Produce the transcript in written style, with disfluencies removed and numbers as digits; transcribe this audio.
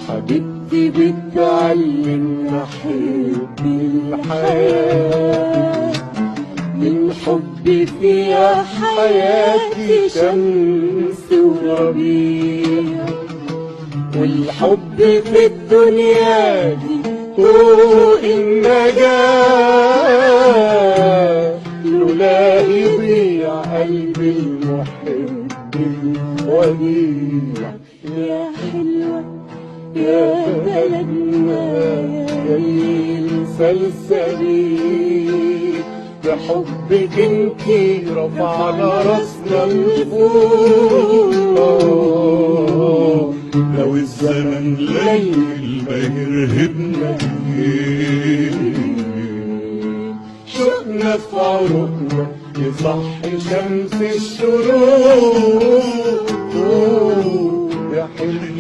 حبيبتي بتعلمنا حب الحياة، من حبي فيها حياتي شمس وربيع، والحب في الدنيا دي طوق النجاة، لولا يضيع قلب المحب الوديع. يا حلوة يا بلدنا يا السلسبيل، بحبك انتي رفعنا راسنا لفوق. لو الزمن ليل ما يرهبنا، شوقنا في عروقنا يصحي شمس الشروق. يا حلوة